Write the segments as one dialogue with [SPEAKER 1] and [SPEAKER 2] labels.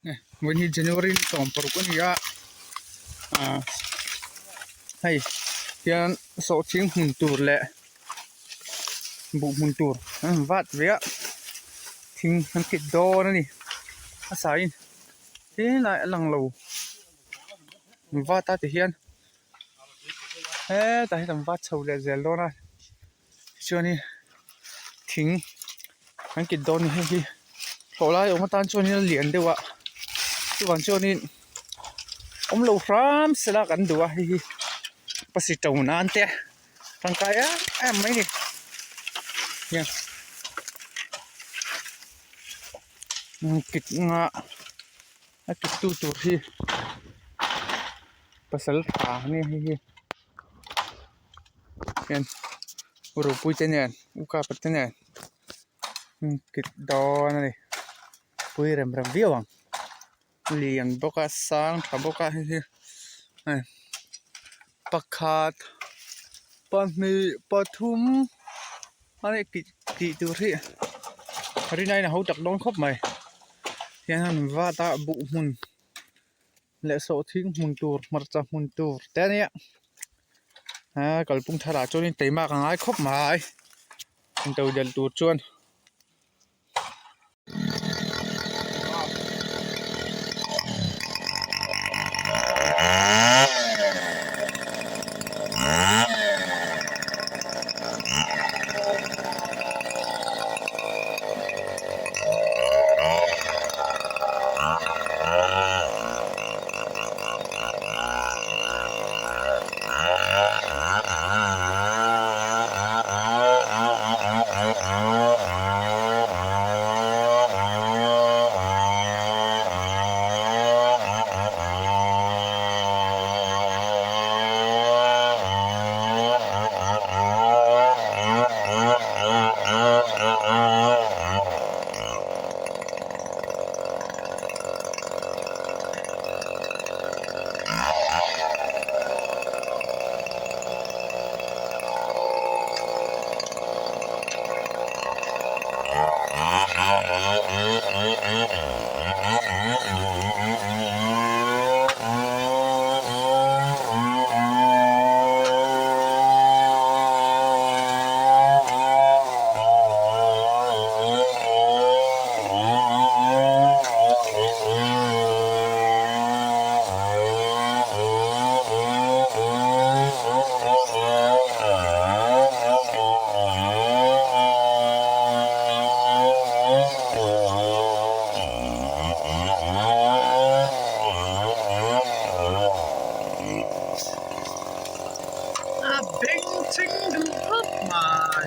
[SPEAKER 1] Vawiin hi January ni 16 a ni a ah hei hian sawhching hmun tur leh buh hmun tur an han vat ve a thing an kit dawn a ni a saiin helai a lang lo vat a ti hian hetah hian an vat chho leh zel dawn a. Chuanin thing an kit dawn hei hi hlawh lai awm atan chuanin a lian deuh a chuvang chuanin awm lo hram sela kan duh a hei hi pasi to nan te tangkai em em mai a ni hian kit nga a kit tu tur hi pasal tha a ni hei hi. Hian ropui te nen u kapa te nen an kit dawn a ni pui rem rem viau ang lian bawk a sang tha bawk a hei hi hei pakhat pahnih pathum a ni tih tih tur hi rinaiin a ho tak dawn khawp mai hian an vat a buh hmun. Leh sawhthing hmun tur hmarcha hmun tur te a nia aa kalphung thar ah chuanin teimak a ngai khawp mai intodelh tur chuan. A bengchheng duh khawp mai.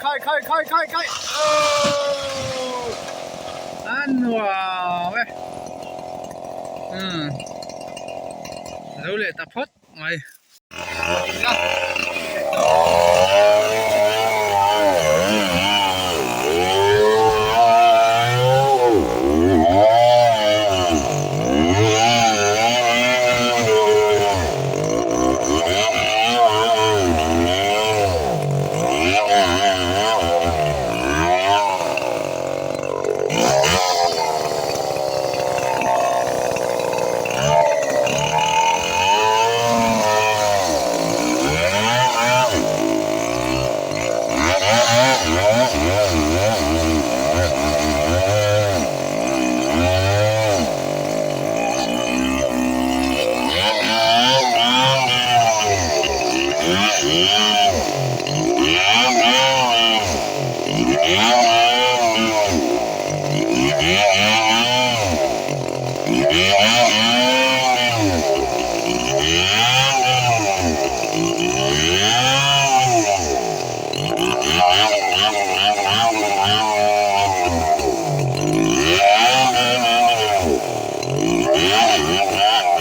[SPEAKER 1] Khai khai khai khai khai a nuam e umm zo leh ta phawt mai.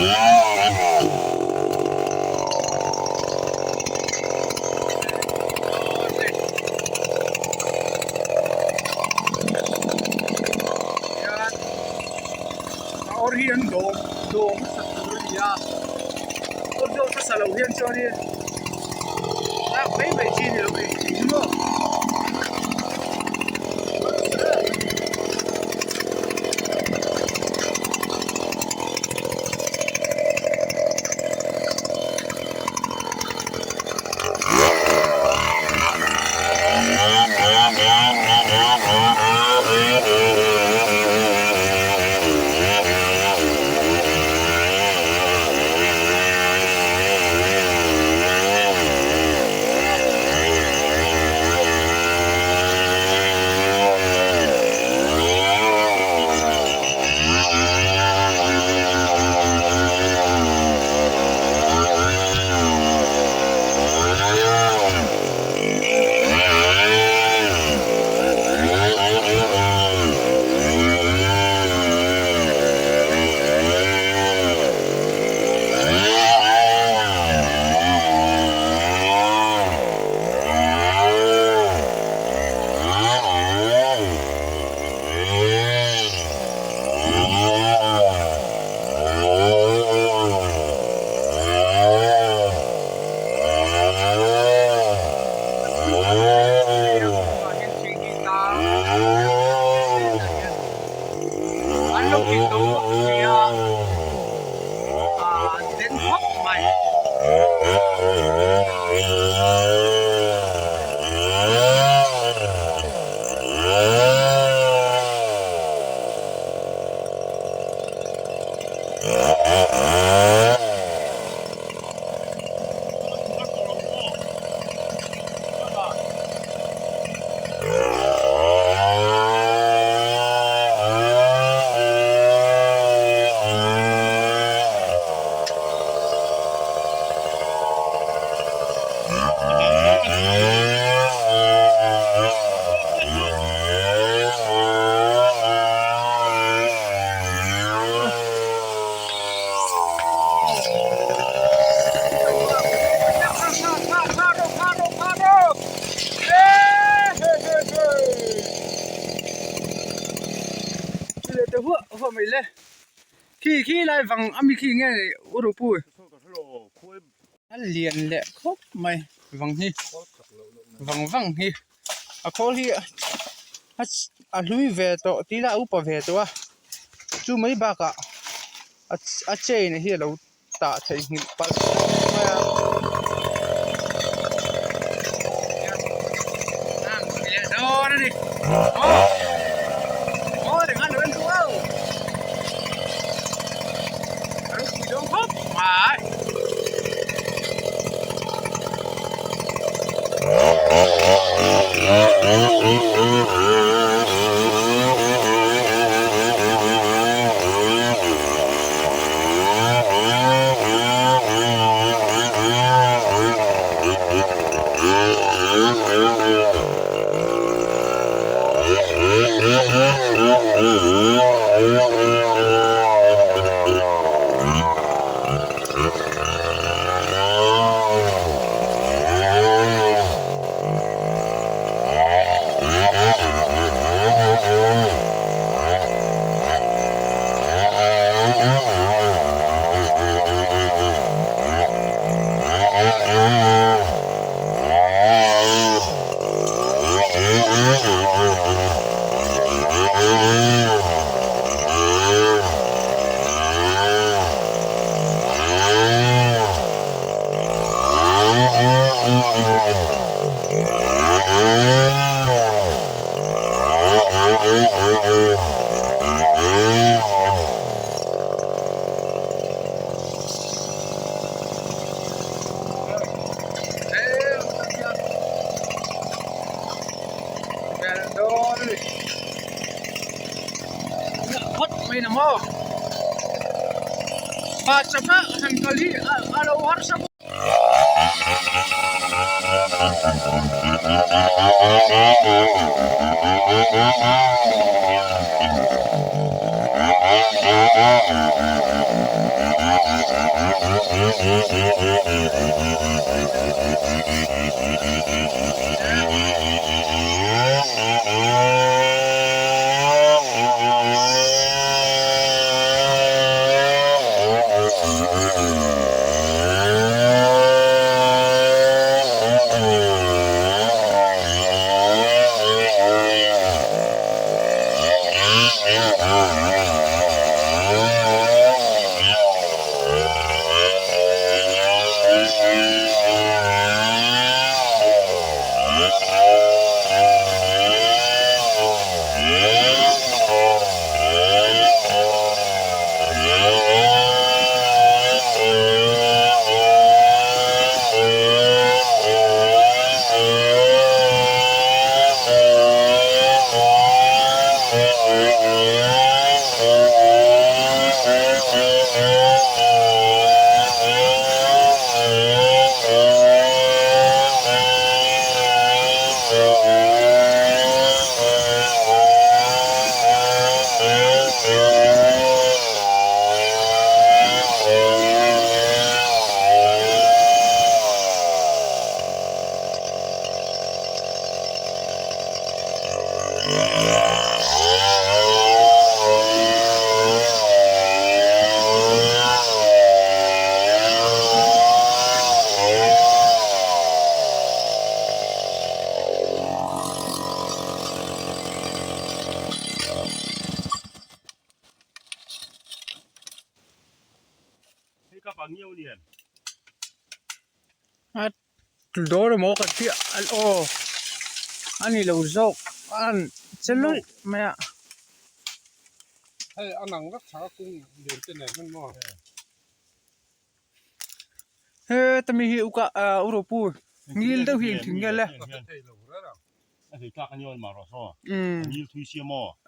[SPEAKER 1] A awr hi an dawm dawm hmasa tur a ni a awr dawm hmasa lo hian chuanin lak mai mai chi a ni lo a ni maw. Khi khi lai vang ami khi nge u ru pu a lian leh khawp mai vang hi vang vang hi a khawl hi a hlui ve tawh tih ila a upa ve tawh a chu mai bakah a chain hi a lo tah theih nghilh palh mai a. Dawr emaw ka chiah aw a ni lo zawk a che luih mai a.
[SPEAKER 2] Hei a nang vek tha kung lian te nen hman maw.
[SPEAKER 1] Heta mi hi uka ah uropu ngil deuh hi engtin nge le.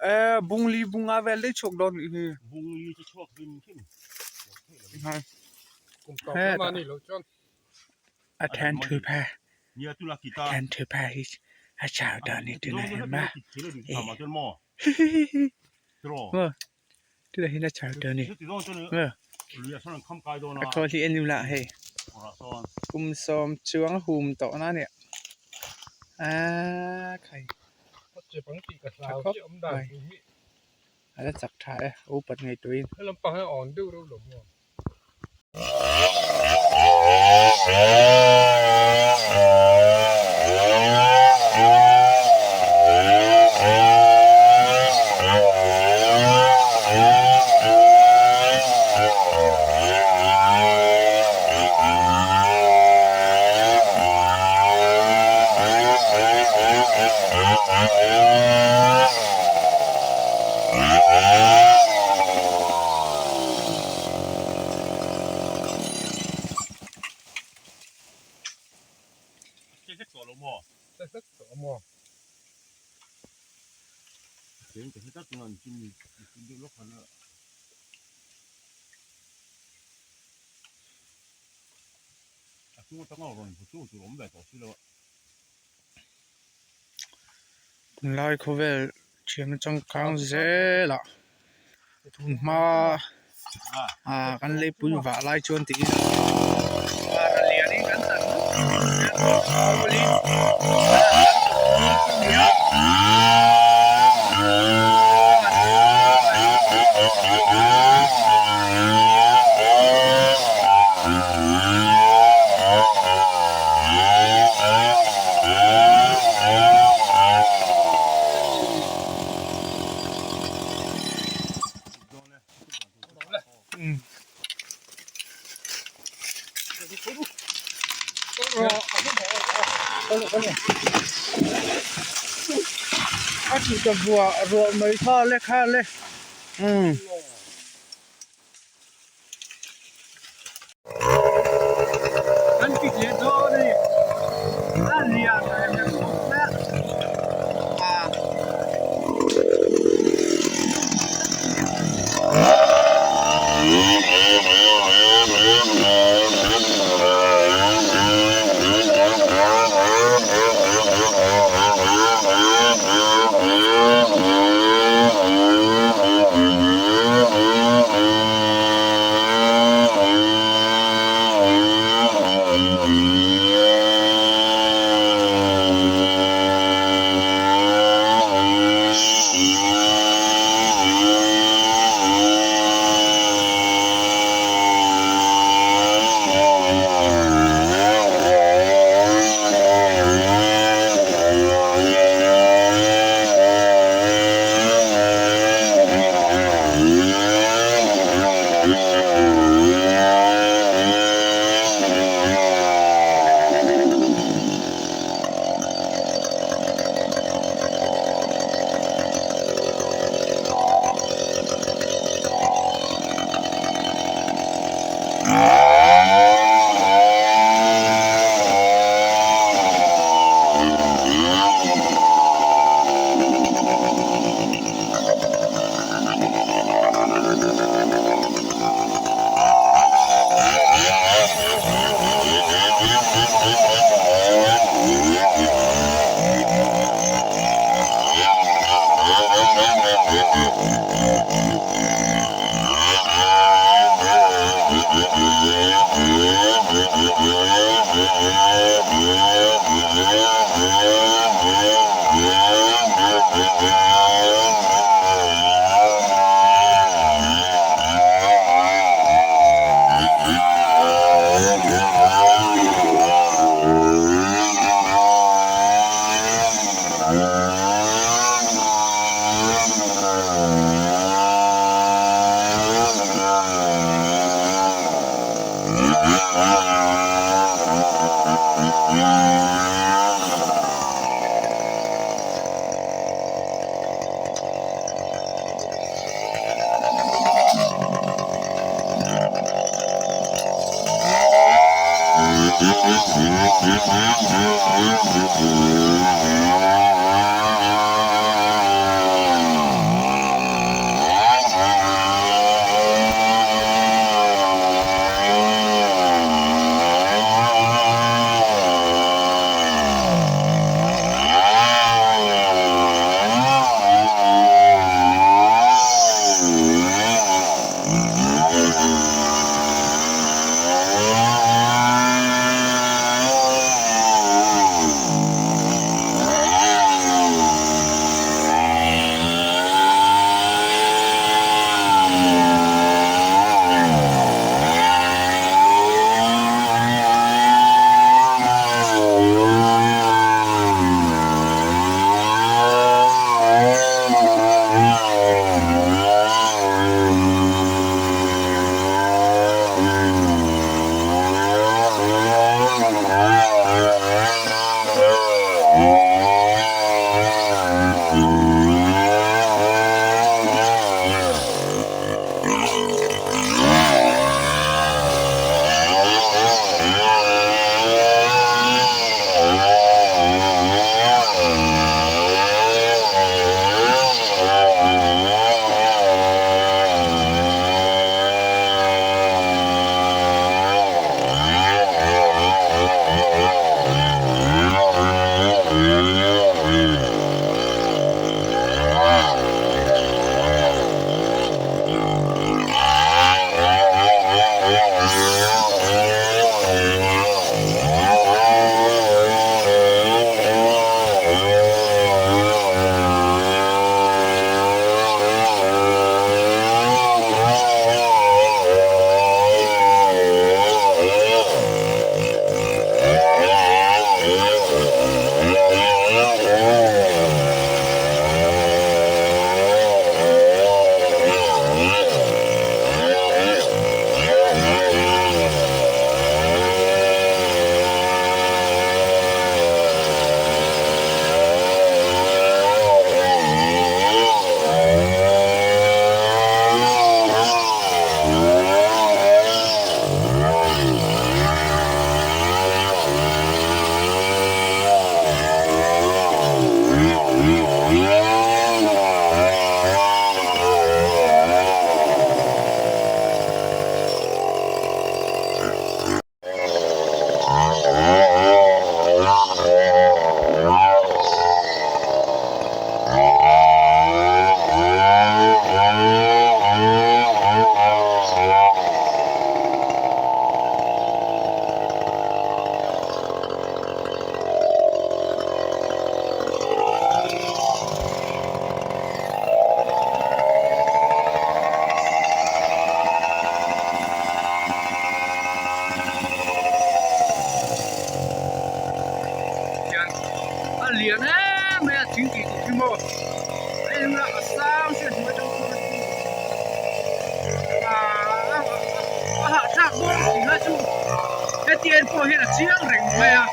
[SPEAKER 1] E bungli bunga vel daih chhuak dawn nih hi. A then thu pha a then thu pha hi a chau dawn ni tunah hian ma e hihihi maw tunah hian a chau dawn ni maw a khawl hi en ila hei kum sawm chuang a hum tawh na nia aaa khai tha khawp mai a la chak tha e a upat ngei turin. Tunlai khawvel thiamna changkang zelah tun hma ah kan leipui vah lai chuan tiin a lianin kan tan A tih ka vuah ruah mai kha le kha le umm. Kan ti leh dawn a ni a lian reng reng bawk mai a ah. Hian a lian em mai a thing tih tur hi maw a en a sang si a hnuai atang chuan ahh a hahthlak dawn tih kha chu heti en pawh hian a chiang reng mai a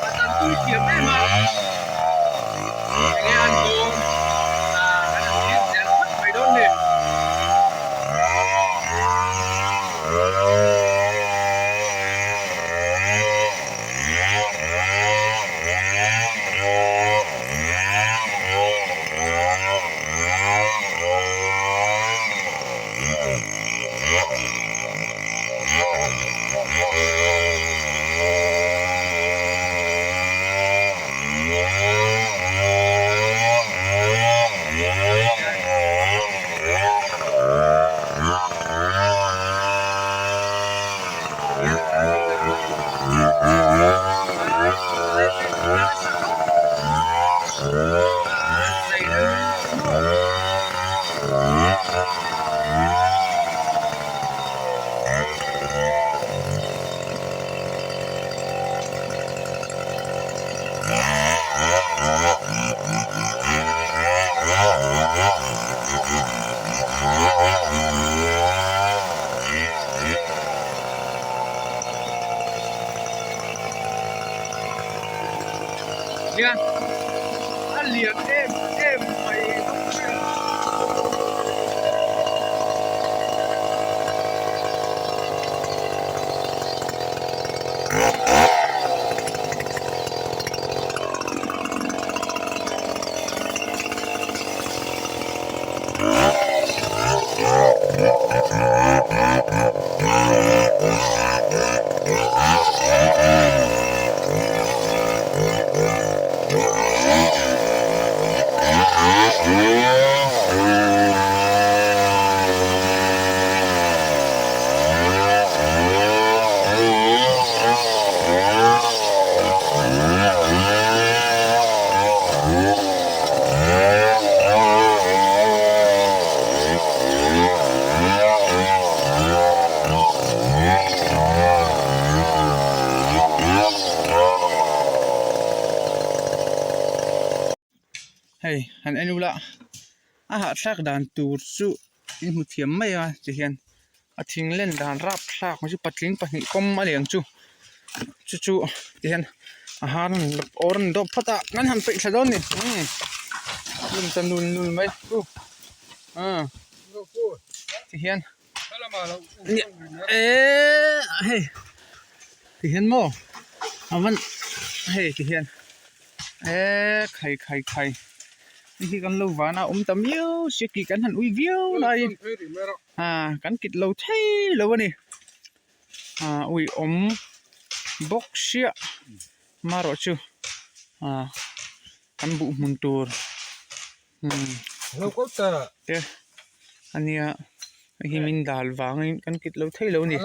[SPEAKER 1] a tan tui thiam em a enge an dawn ahh kan han thlir zel phawt mai dawn ni. Hian a lian em em mai bawk sia. Hei han en ula a hahthlak dan tur chu in hmu thiam mai a ti hian a thing len dan rapthlak mai chu patling pahnih pawm a ni ang chu chu chu ti hian a har awr an dawp phawt a kan han peih thla dawn a ni umm lum ta nul nul mai chu ah ti hian eee hei ti hian maw a van hei ti hian eee khai khai khai hei hi kan lo van a awm ta miau sia ki kan han ui viau laiin ah kan kit lo thei lo a ni ah ui awm bawk sia marawh chu ah kan buh hmun tur. Te a nia hei hi min dal vangin kan kit lo thei lo a ni.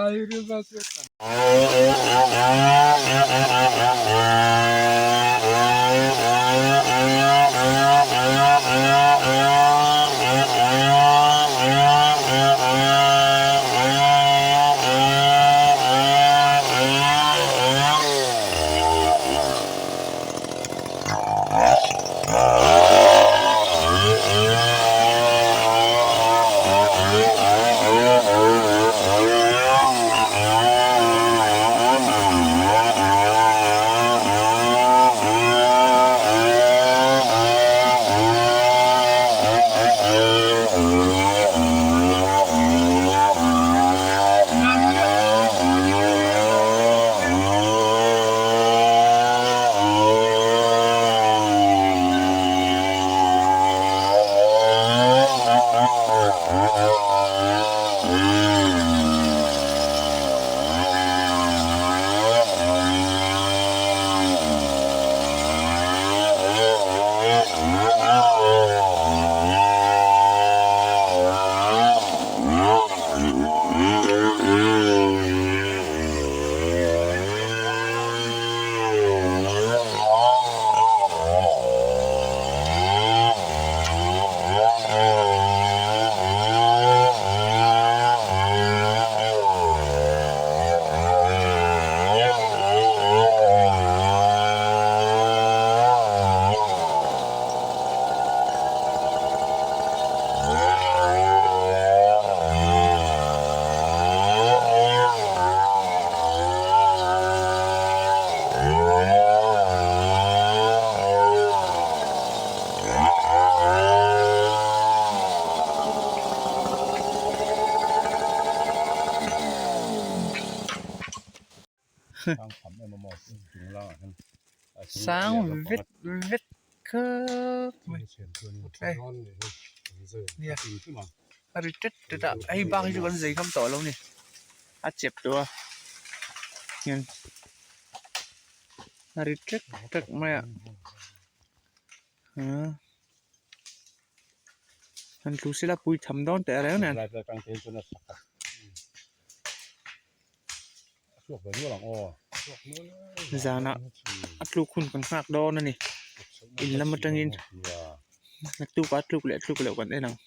[SPEAKER 1] Sang vet vet khawp mai nia a ri tet tet a hei bak hi chu kan zei ngam tawh lo a ni a chep tawh a hian a ri tek tek mai a ah han tlu sela pui tham dawn teh reng nen. Zanah a tluk hun kan nghak dawn a ni in lam atangin naktuk ah tluk leh tluk loh kan en ang.